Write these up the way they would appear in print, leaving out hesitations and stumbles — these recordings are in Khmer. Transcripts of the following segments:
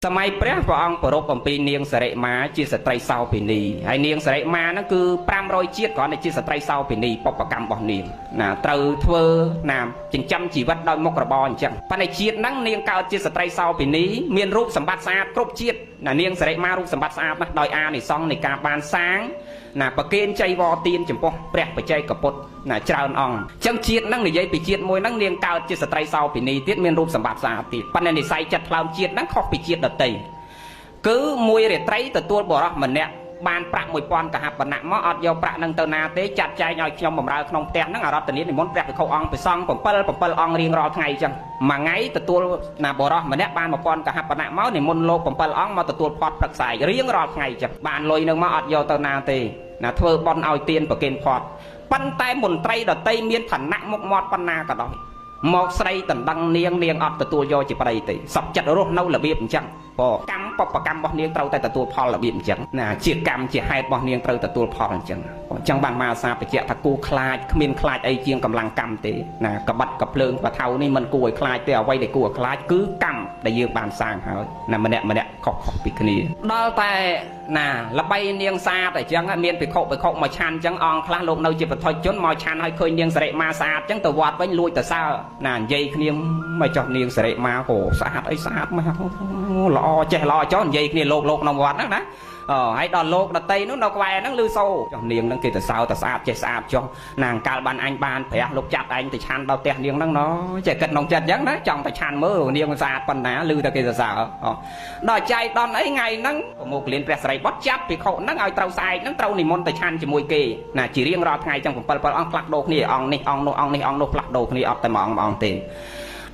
សម័យព្រះព្រះអង្គប្រពអំពីនាងសរិមាជាស្ត្រីសោភិនីហើយនាងសរិមាហ្នឹងគឺ500ជាតិគ្រាន់តែជាស្ត្រីសោភិនីបុព្វកម្មរបស់នាងណាត្រូវធ្វើណាចិញ្ចឹមជីវិតដោយមុខរបរអញ្ចឹងប៉ុន្តែជាតិហ្នឹងនាងកើតជាស្ត្រីសោភិនីមានរូបសម្បត្តិស្អាតគ្រប់ជាតិណានាងសរិមារូបសម្បត្តិស្អាតណាស់ដោយអានិសង្សនៃការបានសាងណាប្រគេនចៃវរទានចំពោះព្រះបច្ចេកពុទ្ធណាច្រើនអង្គអញ្ចឹងជាតិហ្នឹងនិយាយពីជាតិមួយហ្នឹងនាងកើតជាស្ត្រីសោភិនីទៀតមានរូបសម្បត្តិស្អាតទៀតប៉ុន្តែនិស័យចិត្តថ្លើមជាតិហ្នឹងខុសពីជាតិដទៃគឺមួយរាត្រីទទួលបរោះម្នាក់បានប្រាក់1000កហបណៈមកអត់យកប្រាក់នឹងទៅណាទេចាត់ចែងឲ្យខ្ញុំបម្រើក្នុងផ្ទះហ្នឹងអរតនីនិមន្តព្រះភិក្ខុអង្គព្រះសង្ឃ7អង្គរៀងរាល់ថ្ងៃអញ្ចឹងមួយថ្ងៃទទួលណាបរោះម្នាក់បាន1000កហបណៈមកនិមន្តលោក7អង្គមកទទួលផាត់ព្រឹកស្អែករៀងរាល់ថ្ងៃអញ្ចឹងបានលុយនឹងមកអត់យកទៅណាទេណាធ្វើបន់ឲ្យទានប្រគេនផាត់ប៉ុន្តែមន្ត្រីដតីមានឋានៈមុខមាត់ប៉ុណ្ណាក៏ដោយមកស្រីដណ្ដឹងនាងនាងអត់ទទួលយកជាប្តីទេសពចិត្តរស់នៅរបៀបអញ្ចឹងបើកម្មបពកម្មរបស់នាងត្រូវតែទទួលផលរបៀបអញ្ចឹងណាជាកម្មជាហេតុរបស់នាងត្រូវទទួលផលអញ្ចឹងអញ្ចឹងបានមកអាសាបញ្ជាក់ថាគូខ្លាចគ្មានខ្លាចអីជាងកម្លាំងកម្មទេណាកបិតកភ្លើងបថៅនេះមិនគួរឲ្យខ្លាចទេអ្វីដែលគួរឲ្យខ្លាចគឺកម្មដែលយើងបានសាងហើយណាម្នាក់ម្នាក់ខុសៗពីគ្នាដល់តែណាល្បីនាងស្អាតអញ្ចឹងមានភិក្ខុមកឆាន់អញ្ចឹងអង្គខ្លះលោកនៅជាបឋិជនមកឆាន់ឲ្យឃើញនាងសរិមាស្អាតអញ្ចឹងទៅវត្តវិញលួចទៅសើណានិយាយគ្នាមកចោះនាងសរិមាហូស្អាតអីស្អាតមកល្អចេះល្អចោះនិយាយគ្នាលោកក្នុងវត្តហ្នឹងណាអូហើយដល់លោកដតីនោះនៅក្បែរហ្នឹងលឺសូចុះនាងហ្នឹងគេទៅសើទៅស្អាតចេះស្អាតចុះណាកាលបានអញបានព្រះលោកចាត់ឯងទៅឆាន់ដល់ផ្ទះនាងហ្នឹងណចេះគិតក្នុងចិត្តអញ្ចឹងណាចង់ទៅឆាន់មើលនាងស្អាតប៉ុណ្ណាលឺតែគេសរសើរដល់ចៃដន្យអីថ្ងៃហ្នឹងប្រមុខលៀនព្រះសិរីបុត្រចាប់ភិក្ខុហ្នឹងឲ្យត្រូវស្អែកហ្នឹងត្រូវនិមន្តទៅឆាន់ជាមួយគេណាជារៀងរាល់ថ្ងៃចឹង7អង្គផ្លាស់ដូរគ្នាអង្គនេះអង្គនោះអង្គនេះអង្គនោះផ្លាស់ដូរគ្នាអត់តែមួយអង្គមួយអង្គទេ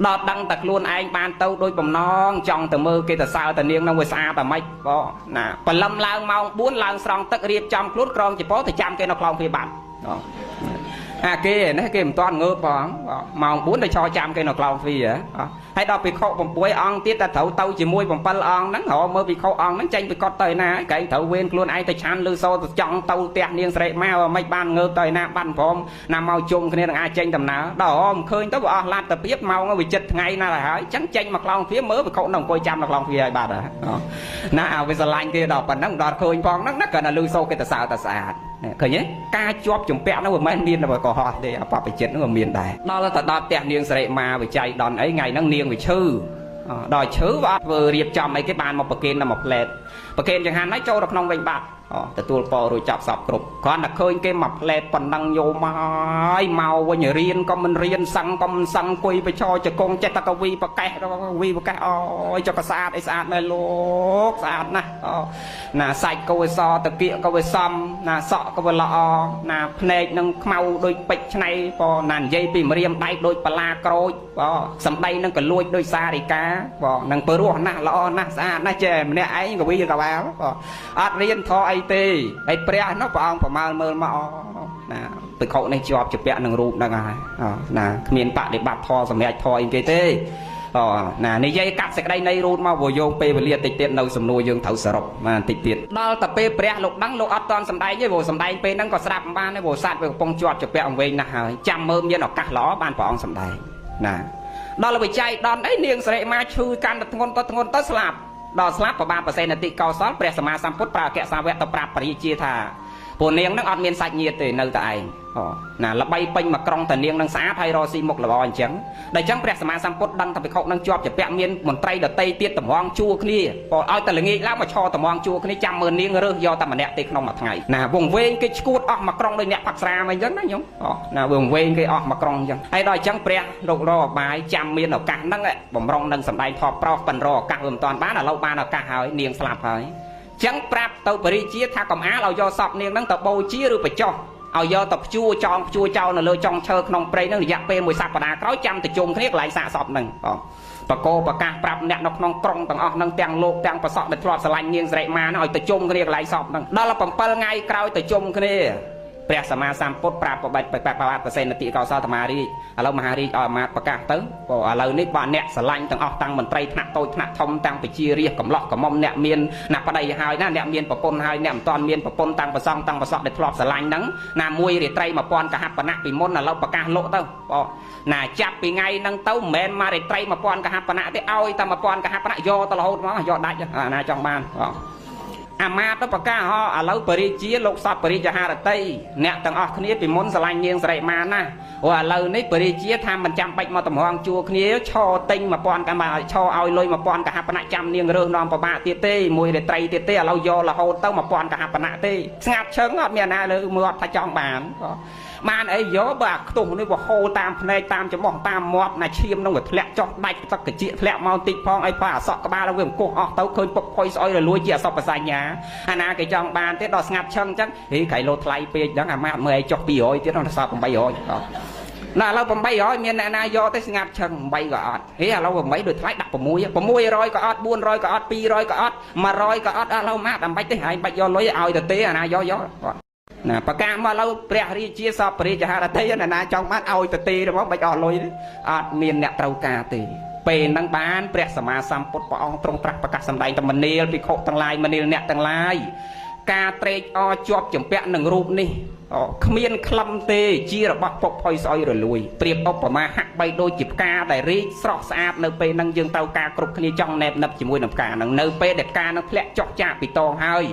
ដល់ដឹងតែខ្លួនឯងបានទៅដោយបំណងចង់ទៅមើលគេទៅសើតានាងនឹងវាស្អាតតែម៉េចបងណាព្រលឹមឡើងម៉ោង4ឡើងស្រង់ទឹករៀបចំខ្លួនក្រងចពោទៅចាំគេនៅខ្លោងទ្វារបាត់អាគេនេះគេមិនទាន់ងើបបងម៉ោង4ទៅឈរចាំគេនៅខ្លោងទ្វារហើយដល់ភិក្ខុ6អង្គទៀតតែត្រូវទៅជាមួយ7អង្គហ្នឹងរកមើលភិក្ខុអង្គហ្នឹងចេញពីកត់ទៅឯណាកែងត្រូវវេនខ្លួនឯងទៅឆាន់លឺសូទៅចង់ទៅផ្ទះនាងស្រីមកមិនបានងើបទៅឯណាបាត់ព្រមណាមកជុំគ្នានឹងអាចចេញដំណើរដល់មិនឃើញទៅវាអស់លទ្ធភាពម៉ោងវាចិត្តថ្ងៃណាស់ហើយអញ្ចឹងចេញមកខ្លោងទ្វារមើលភិក្ខុនៅអង្គុយចាំនៅខ្លោងទ្វារហើយបាត់ណាអាវាស្រឡាញ់គេដល់ប៉ុណ្ណឹងដល់ឃើញផងហ្នឹងណាគ្រាន់តែលឺសូគេទៅសើទៅស្អាតឃើញទេការជាប់ជំពាក់ហ្នឹងមិនមែនមានតែកុហកទេអបបចិត្តហ្នឹងក៏មានដែរដល់ទៅដល់ផ្ទះនាងសរិមាវិច័យដនអីថ្ងៃហ្នឹងនាងវាឈឺដល់ឈឺវាអត់ធ្វើរៀបចំអីគេបានមកប្រគេនតែមួយផ្លែតប្រគេនចង្ហាន់ហើយចូលទៅក្នុងវិញបាត់ទទួលពររួចចាប់សពគ្រប់គ្រាន់តែឃើញគេមួយផ្លែតប៉ុណ្ណឹងយោមកហើយមកវិញរៀនក៏មិនរៀនសឹងក៏មិនសឹងអង្គុយប្រឈរជង្គង់ចេះតែកវីប្រកេះវីប្រកេះអូយចុះក៏ស្អាតអីស្អាតមែនលោកស្អាតណាស់ណាសាច់ក៏វាសតកៀកក៏វាសំណាសក់ក៏វាល្អណាភ្នែកនឹងខ្មៅដូចពេជ្រឆ្នៃបងណានិយាយពីម្រាមដៃដូចបលាក្រូចបងសម្ដីនឹងក៏លួចដូចសារិកាបងនឹងព្រោះណាស់ល្អណាស់ស្អាតណាស់ចេះម្នាក់ឯងកវីកវ៉ាបងអត់រៀនធေါ်អីទេហើយព្រះនោះព្រះអង្គប្រមាលមើលមកណាភិក្ខុនេះជាប់ជាពាក់នឹងរូបហ្នឹងហើយណាគ្មានបដិបត្តិធម៌សម្រាប់ធម៌អីគេទេអូណានិយាយកាត់សេចក្តីនៃរូតមកព្រោះយោងពេលវេលាតិចទៀតនៅសំណួរយើងត្រូវសរុបបាទតិចទៀតដល់តែពេលព្រះលោកដឹងលោកអត់តន់សម្ដែងទេព្រោះសម្ដែងពេលហ្នឹងក៏ស្ដាប់មិនបានទេព្រោះសត្វវាកំពុងជាប់ជាពាក់អង្វែងណាស់ហើយចាំមើលមានឱកាសល្អបានព្រះអង្គសម្ដែងណាដល់វិច័យដនអីនាងសរិមាឈឺកាន់តែធ្ងន់ទៅធ្ងន់ទៅស្លាប់ដល់ស្លាប់ប្របាទប្រសេនតិកោសលព្រះសម្មាសម្ពុទ្ធប្រើអគ្គសាវកទៅប្រាប់ព្រះរាជាថាពួកនាងនឹងអត់មានសាច់ញាតិទេនៅតែឯងណាល្បីពេញមួយក្រុងតានាងនឹងស្អាតហើយរកស៊ីមុខល្អអញ្ចឹងដល់អញ្ចឹងព្រះសម្មាសម្ពុទ្ធដឹងថាភិក្ខុនឹងជាប់ជាពាក់មានមន្ត្រីដតីទៀតតម្រង់ជួរគ្នាបើឲ្យតែល្ងាចឡើងមកឈរតម្រង់ជួរគ្នាចាំមើលនាងរើសយកតែម្នាក់ទេក្នុងមួយថ្ងៃណាវងវែងគេឈួតអស់មួយក្រុងដូចអ្នកផឹកស្រាអញ្ចឹងណាញោមណាវងវែងគេអស់មួយក្រុងអញ្ចឹងហើយដល់អញ្ចឹងព្រះលោករកអបាយចាំមានឱកាសហ្នឹងបំរុងនឹងសម្ដែងធម៌ប្រោសប៉ិនរកឱកាសវាមិនតាន់បានឥឡូវបានឱកាសហើយនាងស្លាប់ហើយចឹងប្រាប់ទៅបរិជាថាកំអាលឲ្យយកសពនាងហ្នឹងទៅបូជាឬបញ្ចុះឲ្យយកទៅព្យួរចងព្យួរចោលនៅលើចុងឈើក្នុងព្រៃហ្នឹងរយៈពេលមួយសប្តាហ៍ក្រោយចាំទៅជុំគ្នាកន្លែងសាកសពហ្នឹងបកោប្រកាសប្រាប់អ្នកនៅក្នុងក្រុងទាំងអស់ហ្នឹងទាំងលោកទាំងប្រសក់ដែលធ្លាប់ស្រឡាញ់នាងសរិមាហ្នឹងឲ្យទៅជុំគ្នាកន្លែងសពហ្នឹងដល់7ថ្ងៃក្រោយទៅជុំគ្នា ព្រះសម្មាសម្ពុទ្ធប្រាប់ប្របាច់ប្រសេនតិកោសលធមារាជឥឡូវមហារាជឲ្យអាមាត្យប្រកាសទៅព្រោះឥឡូវនេះបើអ្នកស្រឡាញ់ទាំងអស់តាំងមន្ត្រីថ្នាក់តូចថ្នាក់ធំតាំងប្រជារាស្ត្រកំឡោះកំមុំអ្នកមានណាប្តីហើយណាអ្នកមានប្រពន្ធហើយអ្នកមិនទាន់មានប្រពន្ធតាំងប្រសងតាំងប្រសក់ដែលធ្លាប់ស្រឡាញ់ហ្នឹងណាមួយរាត្រី1000កហបណៈពីមុនឥឡូវប្រកាសលក់ទៅបងណាចាប់ពីថ្ងៃហ្នឹងទៅមិនមែនមករាត្រី1000កហបណៈទេឲ្យតែ1000កហបណៈយកទៅរហូតមកយកដាច់អាណាចង់បានបងអាមាត្យទៅប្រកាសហឥឡូវបរិជាលោកសពបរិជាហារតីអ្នកទាំងអស់គ្នាពីមុនស្រឡាញ់នាងសរិមាណាអូឥឡូវនេះបរិជាថាមិនចាំបាច់មកតម្រង់ជួគ្នាឈរទិញ1000កឈរឲ្យលុយ1000កហបណៈចាំនាងរើសនាំប្របាកទៀតទេមួយរាត្រីទៀតទេឥឡូវយករហូតទៅ1000កហបណៈទេស្ងាត់ឈឹងអត់មានណាលើមើលអត់ថាចង់បានបានអីយកបើអាខ្ទោះនេះវាហូរតាមភ្នែកតាមច្រមុះតាមមាត់ណាឈាមនឹងវាធ្លាក់ចុះដាច់ទឹកត្រចៀកធ្លាក់មកតិចផងអីផងអាសក់ក្បាលវាអង្គុះអស់ទៅឃើញពុកផុយស្អុយរលួយជាអសពសញ្ញាអាណាគេចង់បានទេដល់ស្ងាត់ឈឹងអញ្ចឹងហីក្រៃលោថ្លៃពេកហ្នឹងអាម៉ាក់មើលឲ្យចុះ200ទៀតដល់សល់800ណាឥឡូវ800មានអ្នកណាយកទេស្ងាត់ឈឹង8ក៏អត់ហេឥឡូវ8ដូចថ្លៃដាក់6 600ក៏អត់400ក៏អត់200ក៏អត់100ក៏អត់ឥឡូវម៉ាក់ដើម្បីទេហើយបាច់យកលុយឲ្យទៅទេអាណាយកយកណាប្រកាសមកឥឡូវព្រះរាជាសពរាជហរតីណាណាចង់បានឲ្យទៅទេហ្មងបាច់អស់លុយអត់មានអ្នកត្រូវការទេពេលហ្នឹងបានព្រះសម្មាសម្ពុទ្ធព្រះអង្គទ្រង់ត្រាស់ប្រកាសសម្ដែងតែមនាលភិក្ខុទាំងឡាយមនាលអ្នកទាំងឡាយការត្រេកអរជាប់ចម្ពាក់នឹងរូបនេះគ្មានក្លឹមទេជារបស់ពុកផុយស្អុយរលួយប្រៀបឧបមាហាក់បីដូចជាផ្កាដែលរីកស្រស់ស្អាតនៅពេលហ្នឹងយើងត្រូវការគ្រប់គ្នាចង់ណែបនឹបជាមួយនឹងផ្កាហ្នឹងនៅពេលដែលផ្កាហ្នឹងធ្លាក់ចុះចាកពីតងហើយ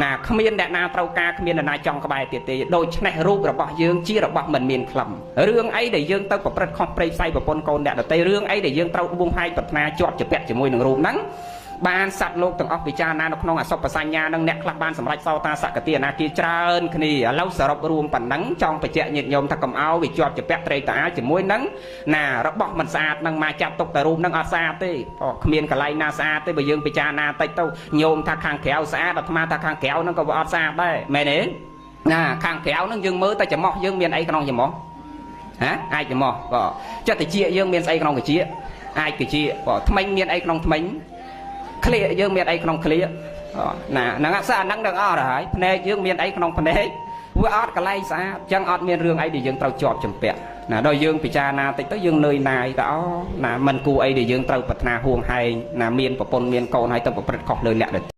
ណាគ្មានអ្នកណាត្រូវការគ្មានអ្នកណាចង់ក្បែរទៀតទេដូច្នេះរូបរបស់យើងជារបស់មិនមានក្លឹមរឿងអីដែលយើងទៅប្រព្រឹត្តខុសព្រៃផ្សៃប្រពន្ធកូនអ្នកដទៃរឿងអីដែលយើងត្រូវបួងហែកប្រាថ្នាជាប់ជាពាក់ជាមួយនឹងរូបហ្នឹងបានសត្វលោកទាំងអស់ពិចារណានៅក្នុងអសុបសញ្ញានឹងអ្នកខ្លះបានសម្រេចសោតាសកតិអនាគាច្រើនគ្នាឥឡូវសរុបរួមប៉ុណ្ណឹងចង់បញ្ជាក់ញាតិញោមថាកុំឲ្យវាជាប់ជាពាក់ត្រេកតាជាមួយនឹងណារបស់មិនស្អាតនឹងមកចាត់ទុកតែរូបនឹងអត់ស្អាតទេគ្មានកន្លែងណាស្អាតទេបើយើងពិចារណាតិចទៅញោមថាខាងក្រៅស្អាតអាត្មាថាខាងក្រៅនឹងក៏វាអត់ស្អាតដែរមែនទេណាខាងក្រៅនឹងយើងមើលតែច្រមុះយើងមានអីក្នុងច្រមុះហ៎អាចច្រមុះក៏ចិត្តតិចយើងមានស្អីក្នុងតិចអាចតិចក៏ថ្មិញមានអីក្នុងថ្មិញក្លៀកយើងមានអីក្នុងក្លៀកណាហ្នឹងអាហ្នឹងទាំងអស់ហើយភ្នែកយើងមានអីក្នុងភ្នែកវាអត់កន្លែងស្អាតអញ្ចឹងអត់មានរឿងអីដែលយើងត្រូវជាប់ចម្ពាក់ណាដល់យើងពិចារណាតិចទៅយើងនឿយណាយទៅអូណាមិនគួរអីដែលយើងត្រូវប្រាថ្នាហួងហែងណាមានប្រពន្ធមានកូនហើយទៅប្រព្រឹត្តខុសលើអ្នកដទៃ